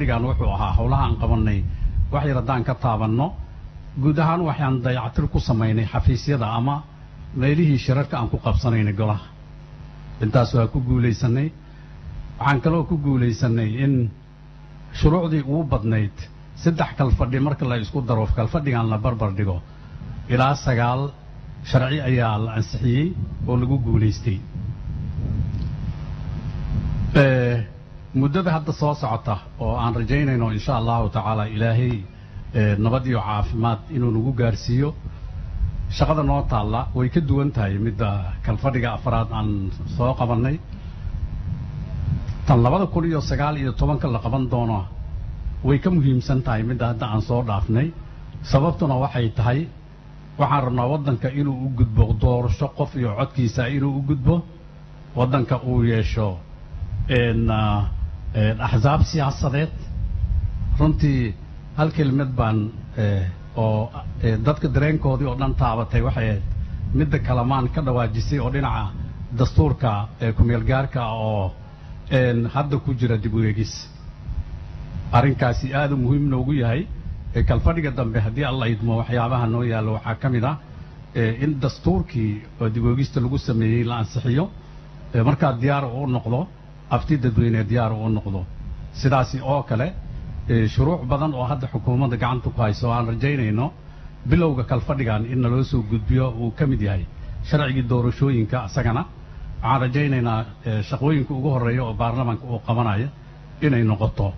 Kalfadhigan wuxuu ahaa howlaha aan qabannay. Wax yar haddaan ka taabanno, guud ahaan waxaan dayactir ku samaynay xafiisyada ama meelihii shirarka aan ku qabsanaynay golaha. Intaas waa ku guulaysanay. Waxaan kaloo ku guulaysanay in shuruucdii ugu badnayd 3 kalfadhi marka la isku daro, kalfadhigan la barbar dhigo, ilaa 9 sharci ayaa la ansixiyey oo lagu guulaystay. Muddada hadda soo socota oo aan rajaynayno, insha Allahu tacaala, Ilaahay nabad iyo caafimaad inuu nagu gaarsiiyo, shaqada noo taalla way ka duwan tahay midda kalfadhiga afraad aan soo qabannay. Tan 2019-ka la qaban doono way ka muhiimsan tahay midda hadda aan soo dhaafnay. Sababtuna waxay tahay waxaan rabnaa waddanka inuu u gudbo doorasho qof iyo codkiisa, inuu u gudbo waddanka uu yeesho axsaab siyaasadeed. Runtii hal kelmad baan oo dadka dareenkoodii oo dhan taabatay waxay ahayd midda kalamaan ka dhawaajisay oo dhinaca dastuurka kumeelgaarka oo hadda ku jira dib u eegis. Arrinkaasi aad u muhiim noogu yahay. Kalfadhiga dambe, haddii Alla idmo, waxyaabaha noo yaallo waxaa ka mid ah in dastuurkii oo dib u eegista lagu sameeyey la ansixiyo, markaa diyaar uu noqdo afti dadweyne, diyaar uu noqdo. Sidaasi oo kale shuruuc badan oo hadda xukuumadda gacanta ku hayso oo aan rajaynayno bilowga kalfadhigan in naloo soo gudbiyo uu ka mid yahay sharcigii doorashooyinka. Isagana waxaan rajaynaynaa shaqooyinka ugu horreeya oo baarlamaanka uu qabanayo inay noqoto.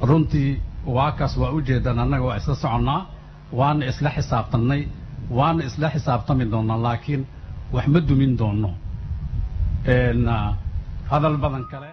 Runtii waa kaas, waa ujeedaan, annaga waa isla soconnaa, waana isla xisaabtannay, waana isla xisaabtami doonnaa, laakiin wax ma dumin doonno. Hadal badan kale.